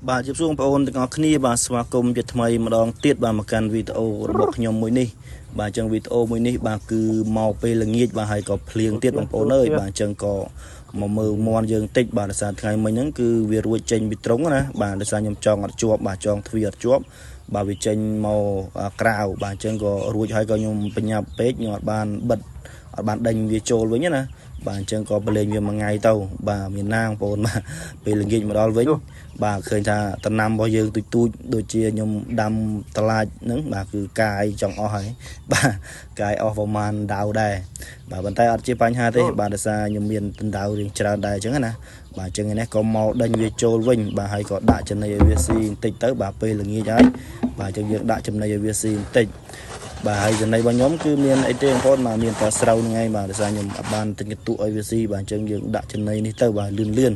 បាទជម្រាបសួរបងប្អូនទាំងអស់គ្នាបាទស្វាគមន៍ជាថ្មីម្ដងទៀតបាទមកកាន់វីដេអូរបស់ខ្ញុំមួយនេះបាទអញ្ចឹងវីដេអូមួយនេះបាទគឺមកពេលល្ងាចបាទហើយក៏ភ្លៀងទៀតបងប្អូនអើយបាទអញ្ចឹងក៏មកមើលមន់យើងតិចបាទដោយសារថ្ងៃមិញហ្នឹងគឺវារួចចេញពីត្រង់ណាបាទដោយសារខ្ញុំចង់អត់ជាប់បាទចង់ទ្វារអត់ជាប់បាទវាចេញមកក្រៅបាទអញ្ចឹងក៏រួចហើយក៏ខ្ញុំបញ្ញាប់ពេកខ្ញុំអត់បានបិទអត់បានដេញវាចូលវិញណាបាទអញ្ចឹងក៏ប្រឡែងវាមួយថ្ងៃទៅបាទមានណាបងប្អូនបាទពេលល្ងាចមកដល់វិញ បាទឃើញថាតំណាំរបស់យើងទូចទូចដូចជាខ្ញុំដាំតឡាចហ្នឹងបាទគឺកាយចង់អស់ហើយបាទកាយអស់ប្រហែលដាវដែរបាទប៉ុន្តែអត់ជាបញ្ហាទេបាទដោយសារខ្ញុំមានដណ្ដៅរៀងច្រើនដែរអញ្ចឹងណាបាទអញ្ចឹងឯនេះក៏មកដេញវាចូលវិញបាទហើយក៏ដាក់ចំណីឲ្យវាស៊ីបន្តិចទៅបាទពេលល្ងាចហើយបាទអញ្ចឹងយើងដាក់ចំណីឲ្យវាស៊ីបន្តិចបាទហើយចំណីរបស់ខ្ញុំគឺមានអីទេបងប្អូនបាទមានតែស្រូវហ្នឹងឯងបាទដោយសារខ្ញុំអត់បានទិញកន្ទក់ឲ្យវាស៊ីបាទអញ្ចឹងយើងដាក់ចំណីនេះទៅបាទលឿនលឿន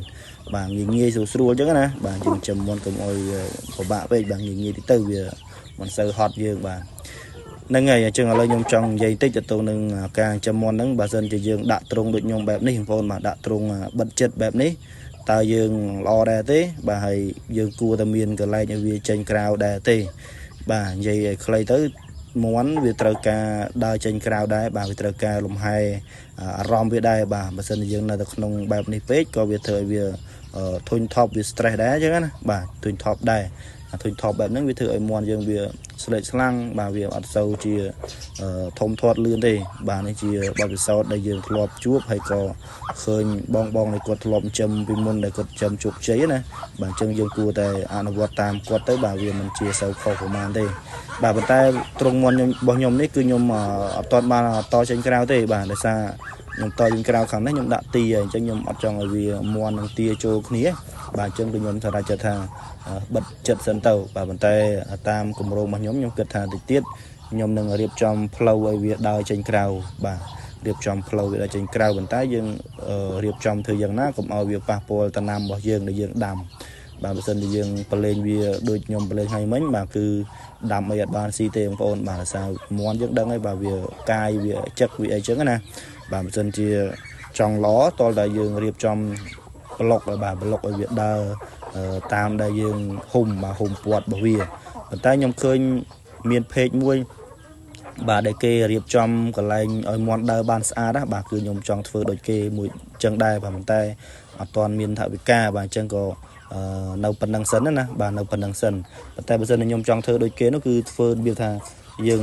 បាទងាយងាយស្រួលស្រួលអញ្ចឹងណាបាទយើងចំមុនកុំអោយពិបាកពេកបាទងាយងាយតិចទៅវាមិនសូវហត់យើងបាទហ្នឹងហើយអញ្ចឹងឥឡូវខ្ញុំចង់និយាយតិចទៅនឹងការចំមុនហ្នឹងបើសិនជាយើងដាក់ត្រង់ដូចខ្ញុំបែបនេះបងប្អូនបាទដាក់ត្រង់បិទចិត្តបែបនេះតើយើងល្អដែរទេបាទហើយយើងគួរតែមានកន្លែងឲ្យវាចេញក្រៅដែរទេបាទនិយាយឲ្យខ្លីទៅមន់វាត្រូវការដើរចេញក្រៅដែរបាទវាត្រូវការលំហែអារម្មណ៍វាដែរបាទបើសិនជាយើងនៅតែក្នុងបែបនេះពេកក៏វាធ្វើឲ្យវា ធុញថប់វា stress ដែរអញ្ចឹងណាបាទធុញថប់ដែរអាធុញថប់បែបហ្នឹងវាធ្វើឲ្យមន់យើងវាស្លេកស្លាំងបាទវាអត់សូវជាធំធាត់លឿនទេបាទនេះជាបទពិសោធន៍ដែលយើងធ្លាប់ជួបហើយក៏ឃើញបងបងដែលគាត់ធ្លាប់ចិញ្ចឹមពីមុនដែលគាត់ចិញ្ចឹមជោគជ័យណាបាទអញ្ចឹងយើងគួរតែអនុវត្តតាមគាត់ទៅបាទវាមិនជាសូវខុសប្រហែលទេបាទប៉ុន្តែត្រង់មន់ខ្ញុំរបស់ខ្ញុំនេះគឺខ្ញុំអត់ទាន់បានតចេញក្រៅទេបាទដោយសារ ខ្ញុំតយើងក្រៅខាងនេះខ្ញុំដាក់ទាអញ្ចឹងខ្ញុំអត់ចង់ឲ្យវាមន់នឹងទាចូលគ្នាបាទអញ្ចឹងគឺខ្ញុំសម្រេចចិត្តថាបិទចិត្តសិនទៅបាទប៉ុន្តែតាមគម្រោងរបស់ខ្ញុំខ្ញុំគិតថាតិចទៀតខ្ញុំនឹងរៀបចំផ្លូវឲ្យវាដើរចេញក្រៅបាទរៀបចំផ្លូវវាដើរចេញក្រៅប៉ុន្តែយើងរៀបចំធ្វើយ៉ាងណាកុំឲ្យវាប៉ះពាល់តំណាំរបស់យើងដែលយើងដាំបាទបើសិនជាយើងប្រឡែងវាដូចខ្ញុំប្រឡែងឲ្យមិញបាទគឺដាំអីអត់បានស៊ីទេបងប្អូនបាទដោយសារមន់យើងដឹងហើយបាទវាកាយវាចឹកវាអីចឹងណា បាទបើសិនជាចង់ល្អតលតែយើងរៀបចំប្លុកឲ្យបាទប្លុកឲ្យវាដើរតាមដែលយើងហុំបាទហុំពាត់របស់វាប៉ុន្តែខ្ញុំឃើញមានเพจមួយបាទដែលគេរៀបចំកន្លែងឲ្យមន់ដើរបានស្អាតណាបាទគឺខ្ញុំចង់ធ្វើដូចគេមួយចឹងដែរបាទប៉ុន្តែអត់ទាន់មានថវិកាបាទអញ្ចឹងក៏នៅប៉ុណ្ណឹងសិនណាបាទនៅប៉ុណ្ណឹងសិនប៉ុន្តែបើសិនជាខ្ញុំចង់ធ្វើដូចគេនោះគឺធ្វើរបៀបថាយើង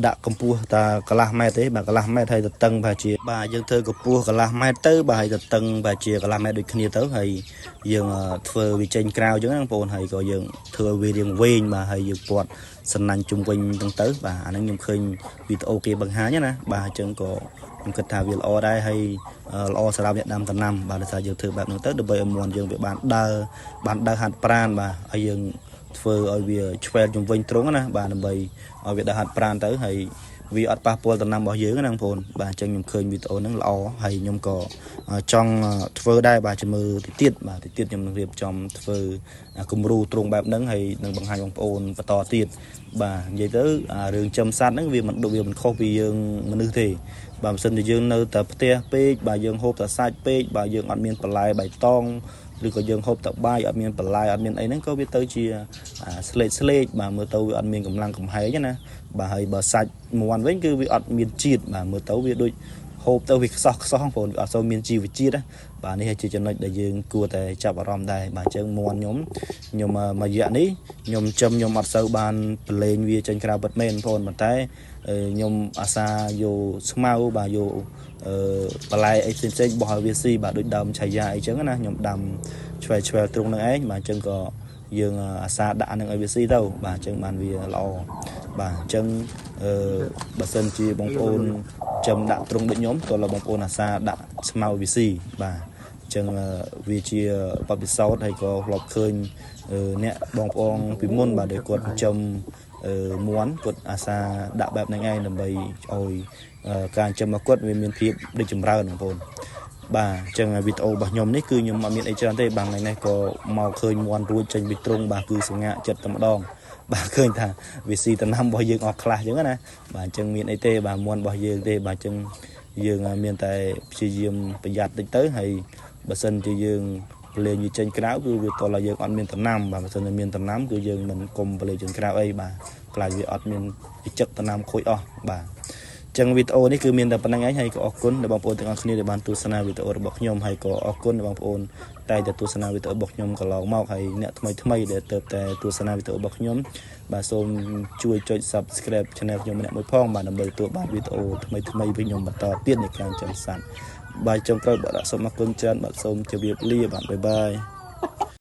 ដាក់កម្ពស់តាកន្លះម៉ែត្រទេបាទកន្លះម៉ែត្រហើយទៅតឹងប្រហែលជាបាទយើងធ្វើកម្ពស់កន្លះម៉ែត្រទៅបាទហើយទៅតឹងប្រហែលជាកន្លះម៉ែត្រដូចគ្នាទៅហើយយើងធ្វើវាចេញក្រៅអញ្ចឹងណាបងប្អូនហើយក៏យើងធ្វើឲ្យវារៀងវែងបាទហើយយើងពាត់សំណាញ់ជុំវិញហ្នឹងទៅបាទអាហ្នឹងខ្ញុំឃើញវីដេអូគេបង្ហាញណាបាទអញ្ចឹងក៏ខ្ញុំគិតថាវាល្អដែរហើយល្អសម្រាប់អ្នកដាំដំណាំបាទដោយសារយើងធ្វើបែបហ្នឹងទៅដើម្បីឲ្យមន់យើងវាបានដើរបានដើរហាត់ប្រានបាទហើយយើងធ្វើឲ្យវាឆ្វែលជុំវិញទ្រង់ណាបាទដើម្បីឲ្យវាដើរហាត់ប្រានទៅហើយវាអត់ប៉ះពាល់ដំណាំរបស់យើងណាបងប្អូនបាទអញ្ចឹងខ្ញុំឃើញវីដេអូហ្នឹងល្អហើយខ្ញុំក៏ចង់ធ្វើដែរបាទចាំមើលតិចទៀតបាទតិចទៀតខ្ញុំនឹងរៀបចំធ្វើគំរូទ្រង់បែបហ្នឹងហើយនឹងបង្ហាញបងប្អូនបន្តទៀតបាទនិយាយទៅរឿងចិញ្ចឹមសត្វហ្នឹងវាមិនដូចវាមិនខុសពីយើងមនុស្សទេបាទបើមិនជាយើងនៅតែផ្ទះពេកបាទយើងហូបតែសាច់ពេកបាទយើងអត់មានបន្លែបៃតងឬក៏យើងហូបតែបាយអត់មានបន្លែអត់មានអីហ្នឹងក៏វាទៅជាស្លេកស្លេកបាទមើលទៅវាអត់មានកម្លាំងកំហែងណាបាទហើយបើសាច់មាន់វិញគឺវាអត់មានជាតិបាទមើលទៅវាដូចហូបទៅវាខ្សោះខ្សោះបងប្អូនវាអត់សូវមានជីវជាតិណាបាទនេះជាចំណុចដែលយើងគួរតែចាប់អារម្មណ៍ដែរបាទអញ្ចឹងមាន់ខ្ញុំខ្ញុំមួយរយៈនេះខ្ញុំចិញ្ចឹមខ្ញុំអត់សូវបានប្រឡែងវាចេញក្រៅពិតមែនបងប្អូនប៉ុន្តែខ្ញុំអាសាយកស្មៅបាទយកអឺបន្លែអីផ្សេងផ្សេងបោះឲ្យវាស៊ីបាទដូចដើមឆាយាអីចឹងណាខ្ញុំដាំឆ្វែឆ្វែលទ្រុងនឹងឯងបាទអញ្ចឹងក៏យើងអាសាដាក់នឹងឲ្យវាស៊ីទៅបាទអញ្ចឹងបានវាល្អបាទអញ្ចឹងអឺបើសិនជាបងប្អូនចំដាក់ទ្រុងដូចខ្ញុំតើបងប្អូនអាសាដាក់ស្មៅវាស៊ីបាទអញ្ចឹងវាជាបទពិសោធន៍ហើយក៏ធ្លាប់ឃើញអ្នកបងប្អូនពីមុនបាទដែលគាត់ចំមន់គាត់អាសាដាក់បែបហ្នឹងឯងដើម្បីឲ្យការចិញ្ចឹមរបស់គាត់វាមានភាពរីកចម្រើនបងប្អូនបាទអញ្ចឹងវីដេអូរបស់ខ្ញុំនេះគឺខ្ញុំអត់មានអីច្រើនទេបាទថ្ងៃនេះក៏មកឃើញមន់រួចចេញពីទ្រុងបាទគឺសង្ហាចិត្តតែម្ដងបាទឃើញថាវាស៊ីតំណាំរបស់យើងអស់ខ្លះអញ្ចឹងណាបាទអញ្ចឹងមានអីទេបាទមន់របស់យើងទេបាទអញ្ចឹងយើងមានតែព្យាយាមប្រយ័ត្នតិចទៅហើយបើសិនជាយើង ប្រលែងវាចេញក្រៅគឺវាតតែយើងអត់មានដំណាំបាទបើមិនមានដំណាំគឺយើងមិនកុំប្រលែងចេញក្រៅអីបាទខ្លាចវាអត់មានវិចឹកដំណាំខូចអស់បាទចឹងវីដេអូនេះគឺមានតែប៉ុណ្្នឹងឯងហើយក៏អរគុណដល់បងប្អូនទាំងអស់គ្នាដែលបានទស្សនាវីដេអូរបស់ខ្ញុំហើយក៏អរគុណដល់បងប្អូនតែតែទស្សនាវីដេអូរបស់ខ្ញុំកន្លងមកហើយអ្នកថ្មីថ្មីដែលទៅតែទស្សនាវីដេអូរបស់ខ្ញុំបាទសូមជួយចុច Subscribe Channel ខ្ញុំម្នាក់មួយផងបាទដើម្បីទទួលបានវីដេអូថ្មីថ្មីពីខ្ញុំបន្តទៀតនៃការចិញ្ចឹមសត្វបាទចុងក្រោយបាទសូមអរគុណច្រើនបាទសូមជម្រាបលាបាទ bye bye។